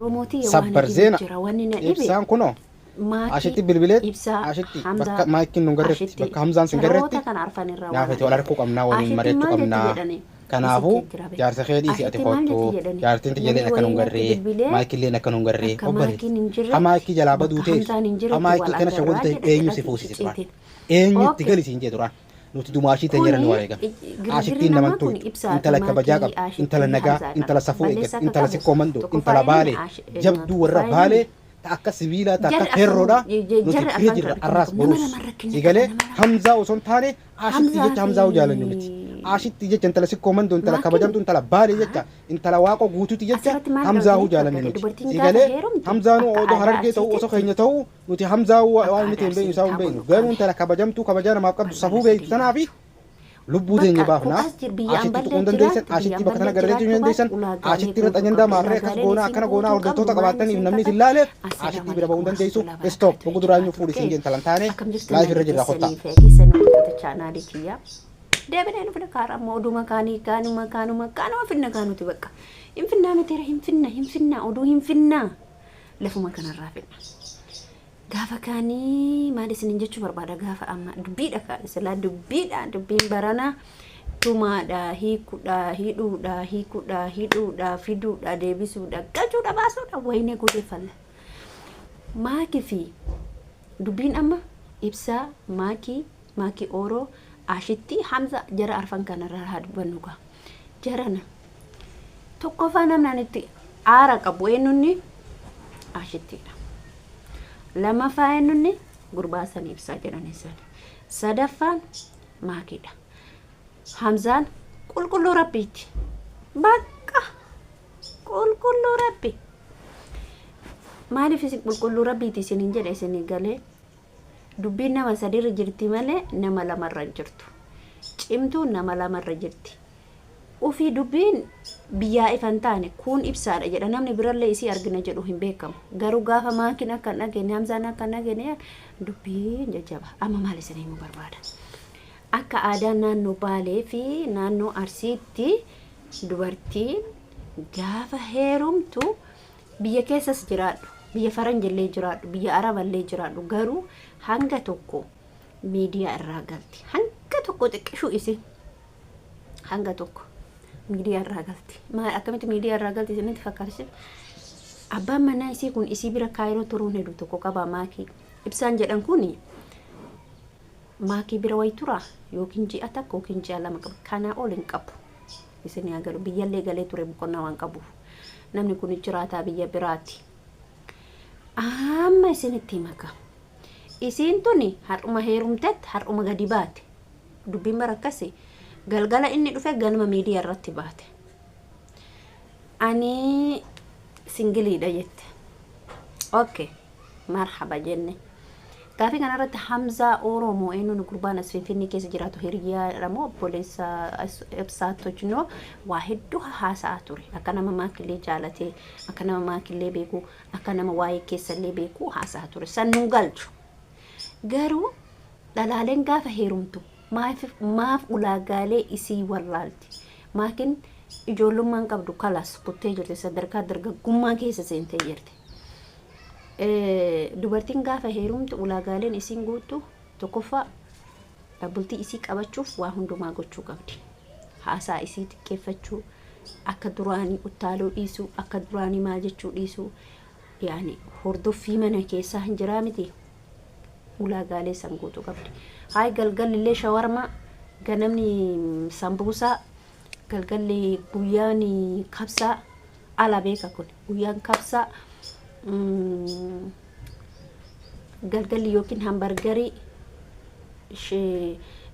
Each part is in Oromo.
Oromootii waan Sabbar dhibe zeena jira. Wanni na dhibe ibsaan kunoo maakii ashitti bilbileet ibsaa ashitti Hamzaa bakka maakiin nun garretti ashitti bakka Hamzaan sin garretti jaraoota kana arfan irraa waan naafete wal argate. harkuu qabnaa waliin Ashitti mari'achuu maal jetti qabnaa. jedhani Kanaafuu isitti jira beeka. jaarsa kee dhiisi ati Ashitti maal kottu jetti jedhani jaartiin namni tiyyaleen akka nun wayii natti garree bilbilee maakilleen akka nun garree bakka obboleetti. maakiin hin jirretti Hamaakii jalaa baduu bakka teessu Hamzaan hin jirretti hamaakii wal kana shawwatu agarraa ta'e jedha eenyu si jedhati fuusise duraan icciitiin. eenyutti Okay. gali siin jee duraan nuti dumaashii ta'e jedhan Kuni wareegame. girgirri Ashittiin naman namaa kun tuytu ibsaa fi intala kabajaa maakii qabdu intala ashitti nagaa Hamzaadha. intala safuu Balleessaa eeggatu akka intala qabu sikkoo mandoo tokkoffaa intala inni baalee jabduu warra tokkoffaa inni baalee ta akka sibiilaa ta akka jarri afran feerroodha nuti jarri bira afran jirra kana arraas nama boruus lama rakkina si qaba galee nama lama. Hamzaa osoo hin taane ashitti Hamzaa jecha Hamzaa fi jaalannu miti. Ashitti jecha intala sikkoo mandoo intala maakiin kabajamtu intala baalee jecha intala waaqoo guutuuti jecha asirratti maal Hamzaa qabdanii jaalanne fakkaate nuti. dubartiin Si gaafa galee heerumtu Hamzaanuu akka odoo aadaa harargee ta'u osoo arsiititti keenya ta'u nuti Hamzaa akka waan miti aadaa hin beeknu isaa arsiitti hin beeknu haa garuu intala kabajamtuu kabajaa namaaf qabdu balbala safuu beektu sadii tanaafi baatu. lubbuu teenya Bakka baafnaa kokaas jir biyya ashitti amballee tuquu hin dandeessan jiraattu biyya ashitti bakka tana amballee garreechuu hin jiraachuu dandeessan baatu ulaagaalee ashitti irratti guutuu ajandaa qabdi maarree akkas ulaagaaleen goonaa isiin akkana goonaa guutuu hordoftoota qabdu maal qabaattaniif isiin namni isin fakkaatu laaleef assalaamu ashitti bira alaikum ba'uu hin dandeessu warahmatullahi stop wabarakatuh bogu duraan jechuudha fuudhi turte siin jeen talan taane akkam jirtu laayif irra nagaa jirra kottaa. keessanii fi keessan hordoftoota chaanaalii kiyyaa deebinee dhufne kaara ammoo oduma kaanii kaanuma kaanuma kaanuma finna kaanuti bakka hin finnaa mitiira hin finna hin finnaa oduu hin finnaa lafuma kanarraa finna. Gaafa kaanii maal isinin jechuu barbaada gaafa amma dubbiidha kaa silaa dubbiidha dubbiin baranaa tumaadha hiikudha hidhuudha hiikudha hidhuudha fiduudha deebisuudha galchuudha baasuudha wayinee gudeeffalla. Maakii fi dubbiin amma ibsaa maakii maakii ooroo ashitti hamza jara arfan kanarraa haa dubbannu gaa jarana tokkoffaa namni ani itti aara qabu eenyunni ashittiidha. Lamaffaa eenyunni gurbaa san ibsaa jedhan isaan. Sadaffaan maakiidha. Hamzaan qulqulluu rabbiiti. Bakka qulqulluu rabbi. Maaliif isin qulqulluu rabbiiti isin hin jedhe isin galee dubbiin nama sadirra jirti malee nama lamarra hin jirtu. Cimtuun nama lamarra jirti. Ufii dubbiin biyyaa ifa hin taane kuun ibsaadha jedha namni birallee isii argina jedhu hin beekamu. Garuu gaafa maakiin akka hin dhageenye Hamzaan akka hin dhageenye dubbiin jajjaba. Amma maal isin himuu barbaada? Akka aadaa naannoo Baalee fi naannoo Arsiitti dubartiin gaafa heerumtu biyya keessas jiraadhu biyya faranjillee jiraadhu biyya araballee jiraadhu garuu hanga tokko miidiyaa irraa galti. Hanga tokko xiqqishuu isin hanga tokko miidiyaa irraa galti. Maal akkamitti miidiyaa irraa galti isinitti fakkaata? Abbaan manaa isii kun isii bira kaayiroo turuun hedu tokko qaba maakii. Ibsaan jedhan kun maakii bira wayi tura yookiin ji'a takka yookiin ji'a lama qaba. Kanaa ol hin qabu. Isin haa galu biyyallee galee ture boqonnaa waan qabuuf. Namni kun jiraataa biyya biraati. Amma isinitti himaka. Isiin tuni har'uma heerumtetti har'uma gadi baate. Dubbiin bara akkasi galgala inni dhufe ganama miidiyaa irratti baate. Ani singiliidha jette. Okay, marhaba jenne. Gaafii kanarratti Hamzaa Oromoo eenyuun gurbaan as Finfinnee keessa jiraatu hiriyaadha moo obboleessa ibsaa tojnoo waa hedduu haasa'aa ture. Akka nama maakillee jaalatee, akka nama maakillee beeku, akka nama waa'ee keessallee beeku haasa'aa ture. San nun galchu. Garuu dhalaaleen gaafa heerumtu maaf maaf ulaagaalee isii wallaalti. Maakin ijoollummaan qabdu kalas kuttee jirti sadarkaa dargaggummaa keessa seentee jirti. Dubartiin gaafa heerumtu ulaagaaleen isiin guuttu tokkoffaa bultii isii qabachuuf waa hundumaa gochuu qabdi. Haasaa isii xiqqeeffachuu, akka duraanii uttaaluu dhiisuu, akka duraanii maal jechuu dhiisuu, yaani hordoffii mana keessaa hin jiraa miti. Ulaagaalee san guutuu qabdi. Haay galgalli illee shawarmaa, ganamni sambuusaa, galgalli guyyaan kabsaa, ala beeka kun guyyaan kabsaa, galgalli yookiin hambargarii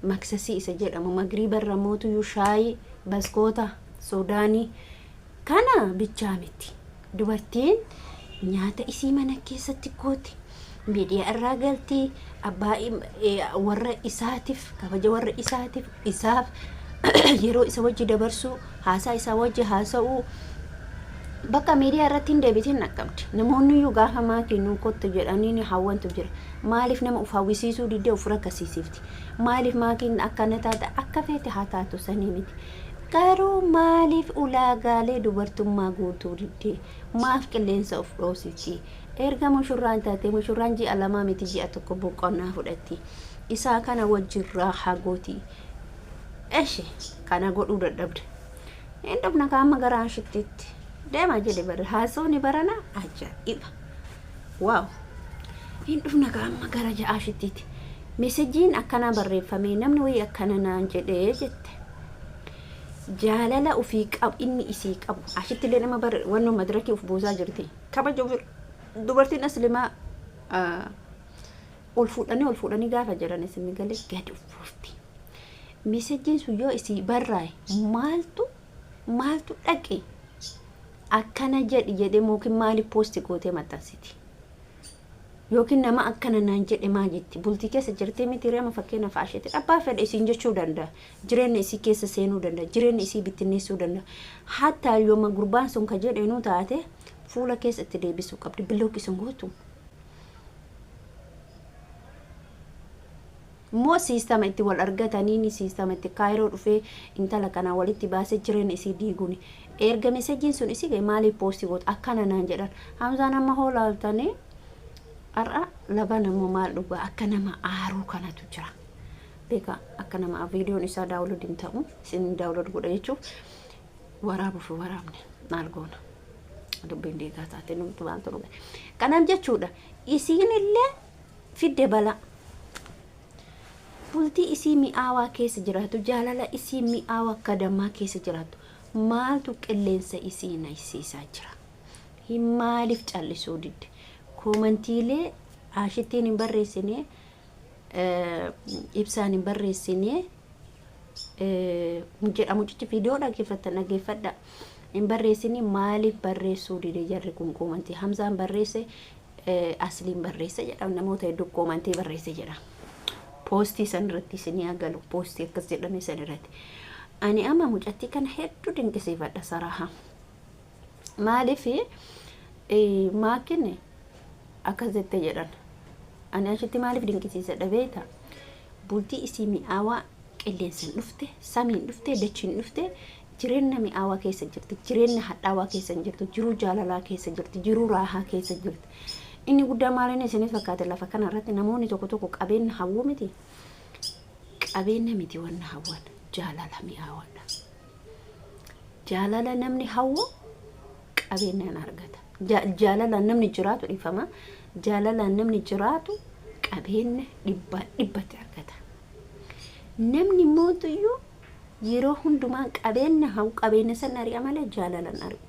maksasii isa jedhamu magriiba irra mootuyyuu shaayii baskoota soodaanii kana bichaa miti. Dubartiin nyaata isii mana keessatti gooti. Miidiyaa irraa galti. Abbaa warra isaatiif kabaja warra isaatiif isaaf yeroo isa wajji dabarsuu haasaa isaa wajji haasa'uu bakka miidiyaa irratti hin deebitin dhaqqabdi. Namoonni iyyuu gaafa maatii nuu kottu jedhanii ni hawwantu jira. Maaliif nama uf hawwisiisuu diddee uf rakkasiisifti? Maaliif maatiin akkana taate akka feete haa taatu sanii miti. Garuu maaliif ulaagaalee dubartummaa guutuu didde? Maaf qilleensa of dhoositi? Erga mushurraan taate, mushurraan ji'a lamaa miti, ji'a tokko boqonnaa fudhatti. Isaa kana wajjin raahaa gooti. Eshi kana godhuu dadhabde. Hin dhufna kaama gara Ashittiitti. Deemaa jedhe bara haasawni barana ajaa'iba. Wow. Hin dhufna kaama gara Ashittiitti. Mesejiin akkanaa barreeffamee namni wayii akkana naan jedhee jette. Jaalala ofii qabu inni isii qabu. Ashitti illee nama bar wannoo madirakii of buusaa jirti. Kabaja ofii dubartiin aslimaa ol fuudhanii ol fuudhanii gaafa jedhan isin galee gadi of buufti. Mesejiin sun yoo isii barraa'e maaltu maaltu dhaqe akkana jedhi jedhee yookiin maaliif post gootee maxxansiti? Yookiin nama akkana naan jedhe maa jetti? Bultii keessa jirtee miti reema? Fakkeenyaaf Asheetti abbaa fedhe isiin jechuu danda'a. Jireenya isii keessa seenuu danda'a. Jireenya isii bittinneessuu danda'a. Hattaa yooma gurbaan sun ka jedheenuu taate fuula keessa itti deebisuu qabdi. Block isin gootu. Immoo siistama itti wal argataniin, siistama itti Kaayiroo dhufee intala kana walitti baasee jireenya isii diiguuni. Erga mesejiin sun isii gahe maaliif post gootu akkana naan jedhan? Hamzaan amma hoo laaltanii har'a laban ammoo maal dhugaa akka nama aaruu kanatu jira. Beeka, akka nama viidiyoon isaa download hin ta'u, isin download godha jechuuf waraabuuf waraabne maal goona. Dubbiin diigaa taate numtu maaltu dhuga. Kanaaf jechuudha, isiin illee fidde balaa. Bultii isii mi'aawaa keessa jiraatu, jaalala isii mi'aawaa akka dammaa keessa jiraatu, maaltu qilleensa isii naysiisaa jira? Hin maaliif callisuu didde? Koomantiilee Ashittiin hin barreessine, Ibsaan hin barreessine jedha mucichi. Viidiyoo dhaggeeffattan dhaggeeffadha. Hin barreessini, maaliif barreessuu dide jarri kun koomantii? Hamzaan barreesse, Asliin barreesse jedha, namoota hedduu koomantii barreesse jedha. Poostii san irratti isinii agalu, poostii akkas jedhame san irratti. Ani amma mucattii kana hedduu dinqisiifadha saraaha. Maaliif maakin akkas jette jedhan. Ani achitti maaliif dinqisiisadha beektaa? Bultii isii mi'aawaa qilleensaan dhufte, samiin dhufte, dachiin dhufte, jireenya mi'aawaa keessa jirti, jireenya hadhaawaa keessa hin jirtu, jiruu jaalalaa keessa jirti, jiruu raahaa keessa jirti. Inni guddaa maaliin isiniif fakkaate? Lafa kana irratti namoonni tokko tokko qabeenya hawwuu miti. Qabeenya miti, wanna hawwan jaalala mi'aawaadha. Jaalala namni hawwu qabeenyaan argata. Jaalalaan namni jiraatu, dhiifama. Jaalalaan namni jiraatu qabeenya dhibbaa dhibbatti argata. Namni mootuyyuu yeroo hundumaa qabeenya hawwu qabeenya san ari'a malee jaalalaan ari'u.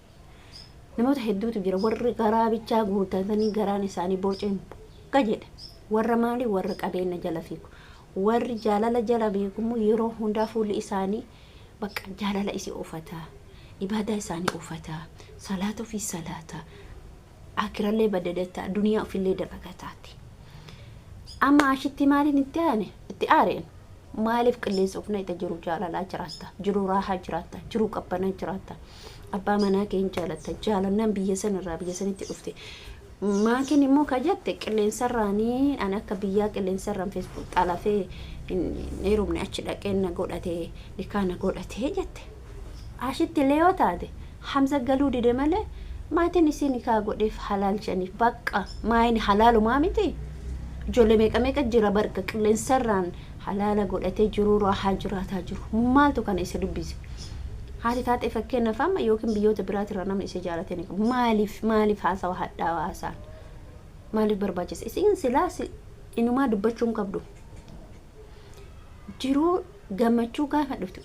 Namoota hedduutu jira warri garaa bichaa guutatanii garaan isaanii borceen ka jedhe. Warra maali? Warra qabeenya jala fiigu. Warri jaalala jala beekummoo yeroo hundaa fuulli isaanii bakka jaalala isii uffata. Ibaadaa isaanii uffata. Salaata ofii salaata. Akirallee badadataa, duniyaa ofillee dalagataati. Amma ashitti maaliin itti aane? Itti aareen maaliif qilleensa of naqxe? Jiru jaalalaa jiraatta, jiru raahaa jiraatta, jiru qabbanaa jiraatta. Abbaa manaa kee hin jaalatta, jaalannaan biyya sanarraa biyya sanitti dhufte. Maakiin immoo ka jette qilleensarraanii ani akka biyyaa qilleensarraan Facebook xalafee hin heerumne, achi dhaqee na godhate, nikaa na godhate jette. Ashitti illee yoo taate Hamza galuu dide malee maatiin isii nikaa godheef halaalchaniif bakka maayini halaalumaa miti. Ijoollee meeqa meeqa jira barka qilleensarraan halaala godhatee jiruu raahaa jiraataa jiru. Maaltu kana isa dubbise? Haati taatee fakkeenyaaf amma yookiin biyyoota biraatirraa namni isa jaalate ni qabu. Maaliif maaliif haasawa hadhaawaa haasa'an? Maaliif barbaachisa? Isin silaa inumaa dubbachuu hin qabdu. Jiruu gammachuu gaafa dhuftu,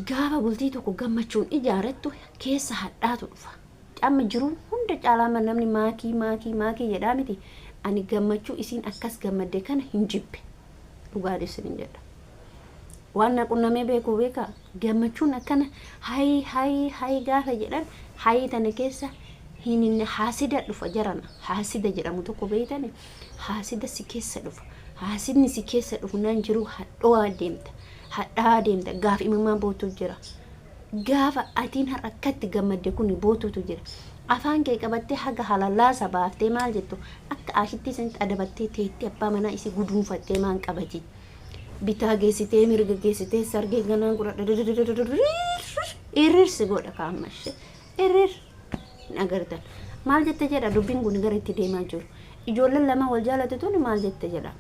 gaafa bultii tokko gammachuun ijaarattu keessa hadhaatu dhufa. Amma jiruun hunda caalaa amma namni maakii maakii maakii jedhaa miti. Ani gammachuu isiin akkas gammadde kana hin jibbe. Dhugaan isin jedha. Waan na qunnamee beeku beekaa. Gammachuun akkana hayi hayi hayi gaafa jedhan, hayi tana keessa hin haasida dhufa jarana. Haasida jedhamu tokko beeytani, haasida si keessa dhufa. Haasidni si keessa dhufu nan jiru hadho'aa deemta. Hadhaa'aa deemta. Gaafa imimmaan bootu jira. Gaafa atiin har'a akkatti gammadde kun bootuutu jira. Afaan kee qabattee haga halalaasa baaftee maal jettu, akka ashittii sanitti adabattee teettee abbaa manaa isii guduunfattee maan qabati. Bitaa geessitee mirga geessitee sargee ganaa godhadha irrirsi godha kaammashe irrir hin agartan. Maal jette jedha dubbiin kun gara itti deemaa jiru. Ijoolleen lama wal jaalatu tuni maal jette jedha.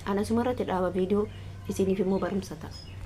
Ana asumarratti dhaaba viidiyoo isiniif immoo barumsa ta'a.